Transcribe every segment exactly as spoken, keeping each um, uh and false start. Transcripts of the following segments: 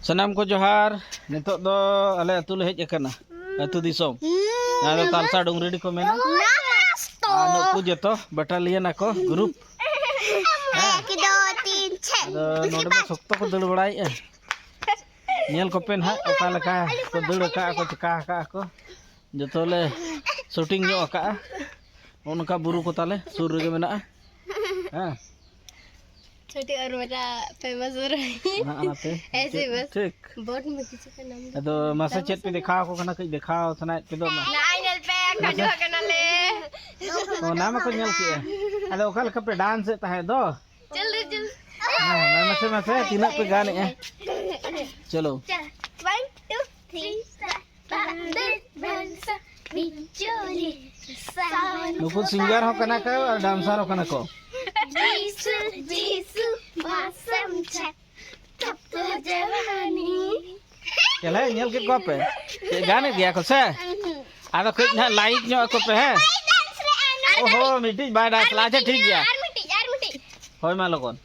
ᱥᱟᱱᱟᱢ ᱠᱚ ᱡᱚᱦᱟᱨ᱾ ᱱᱤᱛᱚᱜ ᱫᱚ ᱟᱞᱮ ᱟᱹᱛᱩ ᱞᱮ ᱦᱮᱡ ᱟᱠᱟᱱᱟ, ᱟᱹᱛᱩ ᱫᱤᱥᱚᱢ᱾ ᱡᱟᱦᱟᱸ ᱫᱚ ᱛᱟᱞᱥᱟ ᱰᱩᱝᱨᱤᱰᱤ ᱠᱚ ᱢᱮᱱᱟ᱾ ᱟᱨ ᱱᱩᱠᱩ ᱡᱚᱛᱚ ᱵᱟᱴᱟᱞᱤᱭᱟᱱ ᱟᱠᱚ, ᱜᱨᱩᱯ᱾ ᱦᱮᱸ᱾ ᱟᱫᱚ ᱱᱚᱰᱮ ᱢᱟ ᱥᱚᱠᱛᱚ ᱠᱚ ᱫᱟᱹᱲ ᱵᱟᱲᱟᱭᱮᱫᱼᱟ᱾ ᱧᱮᱞ ᱠᱚᱯᱮ ᱱᱟᱦᱟᱜ ᱚᱠᱟ ᱞᱮᱠᱟ ᱠᱚ ᱫᱟᱹᱲ ᱟᱠᱟᱫᱼᱟ ᱠᱚ, ᱪᱤᱠᱟ ᱟᱠᱟᱫᱼᱟ ᱠᱚ᱾ ᱡᱚᱛᱚ ᱞᱮ ᱥᱩᱴᱤᱝ ᱧᱚᱜ ᱟᱠᱟᱫᱼᱟ᱾ ᱱᱚᱜᱼᱚ ᱱᱚᱝᱠᱟ ᱵᱩᱨᱩ ᱠᱚ ᱛᱟᱞᱮ ᱥᱩᱨ ᱨᱮᱜᱮ ᱢᱮᱱᱟᱜᱼᱟ᱾ ᱦᱮᱸ᱾ छोटी और बड़ा फेमस हो रही है। ᱚᱱᱟ, ᱚᱱᱟᱛᱮ ऐसे ही बस। ᱴᱷᱤᱠ᱾ बोट में किसी का नाम ᱟᱫᱚ ᱢᱟᱥᱮ ᱪᱮᱫ ᱯᱮ ᱫᱮᱠᱷᱟᱣ ᱟᱠᱚ ᱠᱟᱱᱟ, ᱠᱟᱹᱡ ᱫᱮᱠᱷᱟᱣ ᱥᱟᱱᱟᱭᱮᱫ ᱯᱮ ᱫᱚ᱾ ᱱᱚᱜᱼᱚᱭ ᱧᱮᱞ ᱯᱮ, ᱢᱟᱥᱮ᱾ ᱠᱷᱟᱹᱰᱩᱣᱟᱹ ᱠᱟᱱᱟᱞᱮ᱾ ᱚᱱᱟ ᱢᱟᱠᱚ ᱧᱮᱞ ᱠᱮᱜᱼᱟ᱾ ᱟᱫᱚ ᱚᱠᱟ ᱞᱮᱠᱟ ᱯᱮ ᱰᱟᱱᱥ ᱮᱫ ᱛᱟᱦᱮᱸᱫ ᱫᱚ? चल रे, चल। ᱦᱮᱸ, ᱢᱟᱥᱮ, ᱢᱟᱥᱮ, ᱛᱤᱱᱟᱹᱜ ᱯᱮ ᱜᱟᱱᱮᱜᱼᱟ? ᱪᱚᱞᱚ᱾ चल, वन, टू, थ्री, स्टार्ट। बादल बरसा, बिजली, सावन। ᱱᱩᱠᱩ ᱥᱤᱝᱜᱟᱨ ᱦᱚᱸ ᱠᱟᱱᱟ ᱠᱚ ᱟᱨ ᱰᱟᱱᱥᱟᱨ ᱦᱚᱸ ᱠᱟᱱᱟ ᱠᱚ᱾ जीसू, जीसू, मौसम छा, तब तो जवानी। ᱪᱮᱞᱮ ᱧᱮᱞ ᱠᱮᱫ ᱠᱚᱣᱟ ᱯᱮ? ᱪᱮᱫ ᱜᱟᱱᱮᱫ ᱜᱮᱭᱟ ᱠᱚ ᱥᱮ? ᱟᱫᱚ ᱠᱟᱹᱡ ᱱᱟᱦᱟᱜ ᱞᱟᱭᱤᱠ ᱧᱚᱜ ᱟᱠᱚ ᱯᱮ, ᱦᱮᱸ? ᱵᱟᱭ ᱰᱟᱱᱥ ᱞᱮᱜᱼᱟ, ᱱᱚᱰᱮ ᱳᱦᱳ, ᱢᱤᱫᱴᱤᱡ ᱵᱟᱭ ᱰᱟᱱᱥ ᱞᱮᱜᱼᱟ᱾ ᱟᱪᱪᱷᱟ, ᱴᱷᱤᱠ ᱜᱮᱭᱟ᱾ ᱟᱨ ᱢᱤᱫᱴᱤᱡ, ᱟᱨ ᱢᱤᱫᱴᱤᱡ᱾ ᱦᱳᱭ, ᱢᱟ ᱞᱚᱜᱚᱱ᱾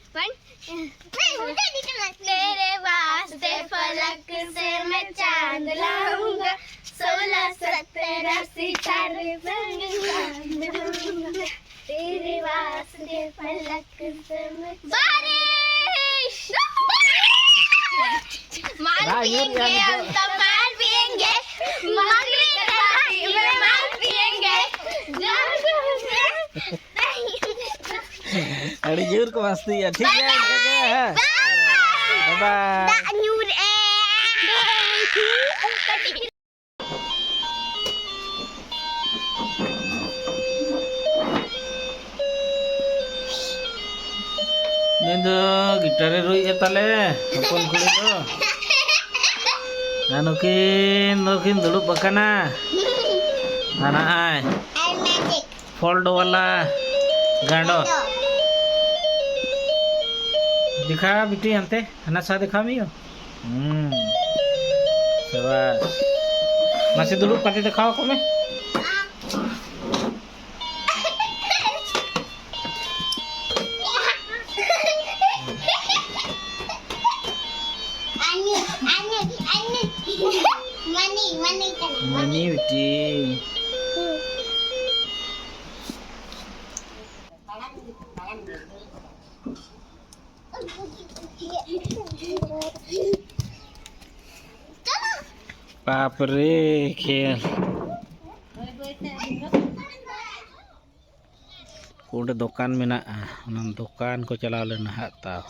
तेरे वास्ते फलक से मैं चांद लाऊंगा, सोलह सत्रह सितारे संग चांद लाऊंगा। तेरे वास्ते फलक से मैं बारिश! माल बारिश पिएंगे यार। हम तो माल पिएंगे, मगरी के पानी में माल पिएंगे। जोर जोर से। ᱟᱹᱰᱤ ᱡᱳᱨ ᱠᱚ ᱢᱟᱥᱛᱤᱭᱟ᱾ ᱴᱷᱤᱠ ᱜᱮᱭᱟ, ᱤᱱᱠᱟᱹ ᱜᱮ, ᱦᱮᱸ᱾ ᱵᱟᱭ ᱵᱟᱭ᱾ ᱫᱟᱜ ᱧᱩᱨ ᱮ᱾ ᱱᱩᱭ ᱫᱚ ᱜᱤᱴᱟᱨᱮ ᱨᱩᱭᱮᱫᱼᱟ ᱛᱟᱞᱮ, ᱦᱚᱯᱚᱱ ᱠᱩᱲᱤ ᱫᱚ᱾ ᱟᱨ ᱱᱩᱠᱤᱱ ᱫᱚᱠᱤᱱ ᱫᱩᱲᱩᱵ ᱟᱠᱟᱱᱟ᱾ ᱟᱨ ᱱᱚᱜᱼᱚᱭ ᱯᱷᱚᱞᱰ ᱣᱟᱞᱟ ᱜᱟᱸᱰᱚ᱾ ᱫᱮᱠᱷᱟ ᱵᱤᱴᱤ ᱦᱟᱱᱛᱮ, ᱦᱟᱱᱟ ᱥᱟ ᱫᱮᱠᱷᱟ ᱢᱮᱭᱳ᱾ ᱦᱩᱸ᱾ ᱥᱟᱵᱟᱥ᱾ ᱢᱟᱥᱮ ᱫᱩᱲᱩᱵ ᱠᱟᱛᱮ ᱫᱮᱠᱷᱟᱣ ᱟᱠᱚ ᱢᱮ᱾ ᱟᱨ ᱱᱩᱭ, ᱟᱨ ᱱᱩᱭ᱾ ᱢᱟᱹᱱᱤ, ᱢᱟᱹᱱᱤ ᱠᱟᱱᱟᱭ᱾ ᱢᱟᱹᱱᱤ ᱵᱤᱴᱤ᱾ ᱵᱟᱯ ᱨᱮ ᱠᱷᱮᱞ᱾ ᱚᱸᱰᱮ ᱫᱚᱠᱟᱱ ᱢᱮᱱᱟᱜᱼᱟ, ᱚᱱᱟ ᱫᱚᱠᱟᱱ ᱠᱚ ᱪᱟᱞᱟᱣ ᱞᱮᱱᱟ ᱦᱟᱸᱜ ᱛᱟᱣ᱾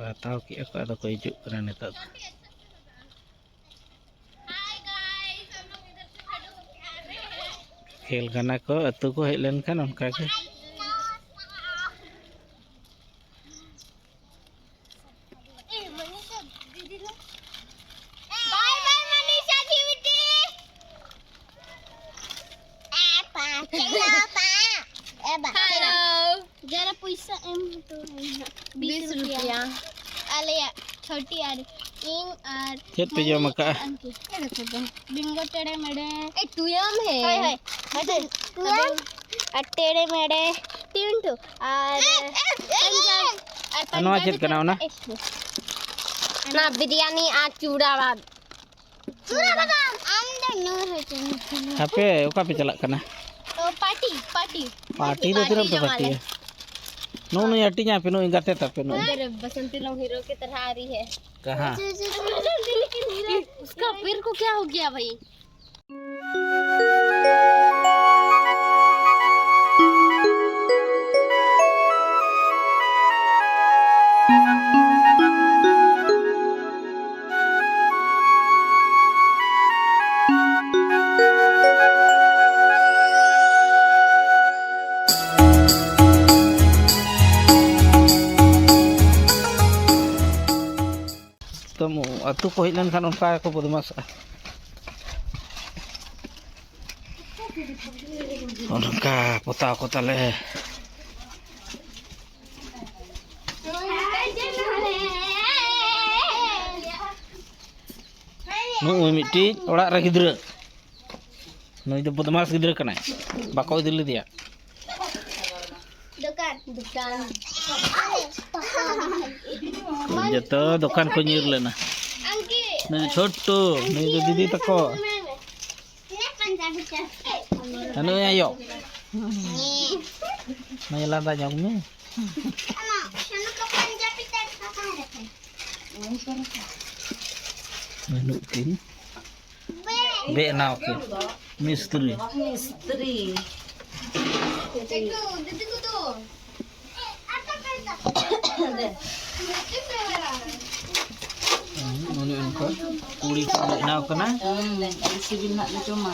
ᱦᱟᱛᱟᱣ ᱠᱮᱜᱼᱟ ᱠᱚ, ᱟᱫᱚ ᱠᱚ ᱦᱤᱡᱩᱜ ᱠᱟᱱᱟ ᱱᱤᱛᱚᱜ ᱫᱚ᱾ ᱠᱷᱮᱞ ᱠᱟᱱᱟ ᱠᱚ, ᱟᱹᱛᱩ ᱠᱚ ᱦᱮᱡ ᱞᱮᱱᱠᱷᱟᱱ ᱚᱱᱠᱟ ᱜᱮ᱾ ᱵᱟᱭ ᱵᱟᱭ ᱢᱟᱱᱤᱥᱟ ᱡᱤ ᱵᱤᱴᱤ᱾ ᱮ ᱯᱟ, ᱪᱮᱞᱟ ᱯᱟ᱾ ᱮ ᱵᱟ, ᱦᱮᱞᱳ᱾ ᱡᱟᱨᱟ ᱯᱚᱭᱥᱟ ᱮᱢ ᱦᱚᱴᱚ ᱟᱹᱧ ᱦᱟᱸᱜ᱾ ᱵᱤᱥ ᱵᱤᱥ ᱨᱩᱯᱤᱭᱟ᱾ ᱨᱩᱯᱤᱭᱟ᱾ ᱟᱞᱮᱭᱟᱜ ᱪᱷᱚᱴᱤ ᱟᱨ ᱤᱧ ᱟᱨ ᱪᱮᱫ ᱯᱮ ᱡᱚᱢ ᱢᱟᱹᱱᱤ ᱟᱠᱟᱜᱼᱟ? ᱟᱨ ᱟᱝᱠᱤ᱾ ᱵᱤᱝᱜᱳ ᱴᱮᱲᱮ ᱢᱮᱲᱮ᱾ ᱮ, ᱴᱩᱭᱟᱢ ᱦᱮ᱾ ᱦᱳᱭ, ᱦᱳᱭ᱾ ᱦᱳᱭ, ᱦᱳᱭ᱾ ᱴᱩᱭᱟᱢ᱾ ᱟᱨ ᱴᱮᱲᱮ ᱢᱮᱲᱮ ᱴᱤᱱᱴᱩ ᱟᱨ ᱮ, ᱮ, ᱮ, ᱯᱟᱧᱡᱟᱵ, ᱮ᱾ ᱟᱨ ᱟᱨ ᱱᱚᱣᱟ ᱯᱟᱧᱡᱟᱵᱤ ᱪᱮᱫ ᱠᱟᱱᱟ ᱚᱱᱟ? ᱮᱠᱴᱩ᱾ ᱚᱱᱟ ᱵᱤᱨᱭᱟᱱᱤ ᱟᱨ ᱪᱩᱲᱟ ᱵᱟᱫ᱾ ᱪᱩᱲᱟ ᱵᱟᱫᱟᱢ᱾ ᱟᱢ ᱫᱚ ᱱᱩᱨ ᱦᱚᱪᱚ ᱢᱮ᱾ ᱦᱟᱯᱮ, ᱚᱠᱟ ᱯᱮ ᱪᱟᱞᱟᱜ ᱠᱟᱱᱟ? ᱚ, ᱯᱟᱨᱴᱤ, ᱯᱟᱨᱴᱤ᱾ ᱯᱟᱨᱴᱤ ᱫᱚ ᱯᱟᱨᱴᱤ ᱛᱤᱱᱟᱹᱜ ᱯᱮ ᱡᱚᱢᱟᱞᱮ᱾ ᱯᱟᱨᱴᱤᱭᱟ? ᱱᱩᱜᱼᱩ ᱱᱩᱭ ᱦᱟᱹᱴᱤᱧᱟ ᱯᱮ, ᱱᱩᱭ ᱜᱟᱛᱮ ᱛᱟᱯᱮ ᱱᱩᱭ᱾ अरे बसंती लोग हीरो की तरह आ रही है। कहाँ? बसंती लेकिन हीरो। उसका पैर को क्या हो गया भाई? ᱮᱠᱫᱚᱢ ᱟᱹᱛᱩ ᱠᱚ ᱦᱮᱡ ᱞᱮᱱᱠᱷᱟᱱ ᱚᱱᱠᱟ ᱜᱮᱠᱚ ᱵᱚᱫᱢᱟᱥᱚᱜᱼᱟ᱾ ᱚᱱᱠᱟ ᱯᱚᱛᱟᱣ ᱠᱚ ᱛᱟᱞᱮ᱾ ᱱᱩᱜᱼᱩᱭ ᱢᱤᱫᱴᱤᱡ ᱚᱲᱟᱜ ᱨᱮ ᱜᱤᱫᱽᱨᱟᱹ, ᱱᱩᱭ ᱫᱚ ᱵᱚᱫᱢᱟᱥ ᱜᱤᱫᱽᱨᱟᱹ ᱠᱟᱱᱟᱭ, ᱵᱟᱠᱚ ᱤᱫᱤ ᱞᱮᱫᱮᱭᱟ᱾ ᱫᱚᱠᱟᱱ᱾ ᱫᱚᱠᱟᱱ᱾ ᱡᱚᱛᱚ ᱫᱚᱠᱟᱱ ᱠᱚ ᱧᱤᱨ ᱞᱮᱱᱟ᱾ ᱟᱢᱜᱮ᱾ ᱱᱩᱭ ᱫᱚ ᱪᱷᱳᱴᱩ, ᱱᱩᱭ ᱫᱚ ᱫᱤᱫᱤ ᱛᱟᱠᱚ᱾ ᱱᱩᱭ ᱟᱭᱳ᱾ ᱱᱩᱭ ᱞᱟᱸᱫᱟ ᱧᱚᱜ ᱢᱮ᱾ ᱵᱟᱹᱱᱩᱜ ᱠᱤᱱ᱾ ᱵᱮᱱᱟᱣ ᱠᱤᱱ᱾ ᱢᱤᱥᱛᱨᱤ᱾ ᱢᱤᱥᱛᱨᱤ᱾ ᱚᱱᱮ ᱚᱱᱠᱟ ᱠᱩᱲᱤ ᱠᱚ ᱵᱮᱱᱟᱣ ᱠᱟᱱᱟ᱾ ᱦᱩᱸ, ᱟᱹᱰᱤ ᱥᱤᱵᱤᱞ ᱱᱟᱜ ᱞᱮ ᱡᱚᱢᱟ᱾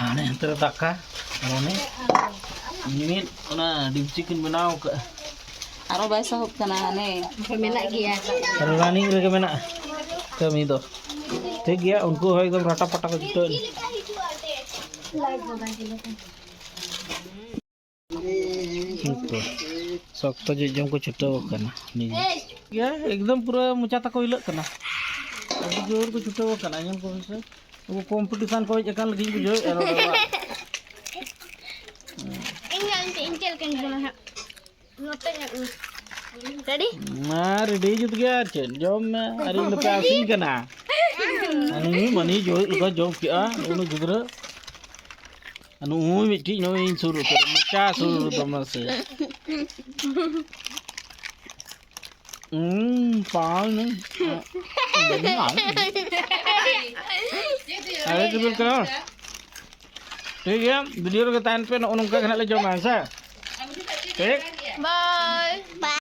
ᱦᱟᱱᱮ ᱦᱟᱱᱛᱮ ᱨᱮ ᱫᱟᱠᱟ, ᱟᱨ ᱚᱱᱮ ᱢᱤᱫ ᱚᱱᱟ ᱰᱤᱯᱪᱤ ᱠᱤᱱ ᱵᱮᱱᱟᱣ ᱠᱟᱜᱼᱟ᱾ ᱟᱨᱚ ᱵᱟᱭ ᱥᱟᱦᱚᱵ ᱠᱟᱱᱟ, ᱦᱟᱱᱮ᱾ ᱢᱮᱱᱟᱜ ᱜᱮᱭᱟ᱾ ᱨᱟᱱᱤᱝ ᱨᱮᱜᱮ ᱢᱮᱱᱟᱜᱼᱟ ᱠᱟᱹᱢᱤ ᱫᱚ᱾ ᱴᱷᱤᱠ ᱜᱮᱭᱟ, ᱩᱱᱠᱩ ᱦᱚᱸ ᱮᱠᱫᱚᱢ ᱨᱟᱴᱟ ᱯᱟᱴᱟ ᱠᱚ ᱪᱷᱩᱴᱟᱹᱣ ᱮᱱᱟ᱾ ᱩᱱᱠᱩ ᱥᱚᱠᱛᱚ ᱡᱚᱡᱚᱢ ᱠᱚ ᱪᱷᱩᱴᱟᱹᱣ ᱟᱠᱟᱱᱟ᱾ ᱱᱤᱡᱮ᱾ ᱜᱮ ᱮᱠᱫᱚᱢ ᱯᱩᱨᱟᱹ ᱢᱚᱪᱟ ᱛᱟᱠᱚ ᱦᱤᱞᱟᱹᱜ ᱠᱟᱱᱟ᱾ ᱟᱹᱰᱤ ᱡᱳᱨ ᱠᱚ ᱪᱷᱩᱴᱟᱹᱣ ᱟᱠᱟᱱᱟ, ᱧᱮᱞ ᱠᱚᱢ ᱥᱮ᱾ ᱩᱱᱠᱩ ᱠᱚᱢᱯᱤᱴᱤᱥᱚᱱ ᱠᱚ ᱦᱮᱡ ᱟᱠᱟᱱ ᱞᱮᱠᱟᱧ ᱵᱩᱡᱷᱟᱹᱣᱮᱫᱼᱟ ᱱᱚᱰᱮ ᱫᱚ᱾ ᱤᱧ ᱦᱚᱸ ᱤᱧ ᱪᱮᱫ ᱞᱮᱠᱟᱧ ᱡᱚᱢᱟ ᱦᱟᱸᱜ? ᱱᱚᱛᱮ ᱧᱚᱜ ᱢᱮ᱾ ᱨᱮᱰᱤ? ᱢᱟ ᱨᱮᱰᱤ ᱡᱩᱛ ᱜᱮᱭᱟ, ᱟᱨ ᱪᱮᱫ? ᱡᱚᱢ ᱢᱮ, ᱟᱨ ᱤᱧ ᱫᱚᱯᱮ ᱟᱹᱥᱤᱧ ᱠᱟᱱᱟ᱾ ᱦᱟᱹᱱᱤ ᱢᱟᱹᱱᱤ ᱡᱚ ᱞᱮᱠᱟ ᱡᱚᱢ ᱠᱮᱜᱼᱟ, ᱩᱱᱤ ᱜᱤᱫᱽᱨᱟᱹ᱾ ᱟᱨ ᱱᱩᱜᱼᱩᱭ ᱢᱤᱫᱴᱤᱡ ᱱᱚᱜᱼᱚᱭ ᱤᱧ ᱥᱩᱨ ᱩᱛᱟᱹᱨ, ᱢᱚᱪᱟ ᱥᱩᱨ ᱩᱛᱟᱹᱨ ᱢᱟᱥᱮ᱾ ᱩᱸ, ᱯᱟᱣ ᱱᱩ᱾ ᱟᱹᱰᱤ ᱥᱤᱵᱤᱞ ᱠᱟᱱᱟ᱾ ᱴᱷᱤᱠ ᱜᱮᱭᱟ, ᱵᱷᱤᱰᱤᱭᱳ ᱨᱮᱜᱮ ᱛᱟᱦᱮᱱ ᱯᱮ, ᱱᱚᱜᱼᱚ ᱱᱚᱝᱠᱟ ᱜᱮ ᱱᱟᱜ ᱞᱮ ᱡᱚᱢᱟ, ᱦᱮᱸ ᱥᱮ? ᱴᱷᱤᱠ? ᱵᱟᱭ᱾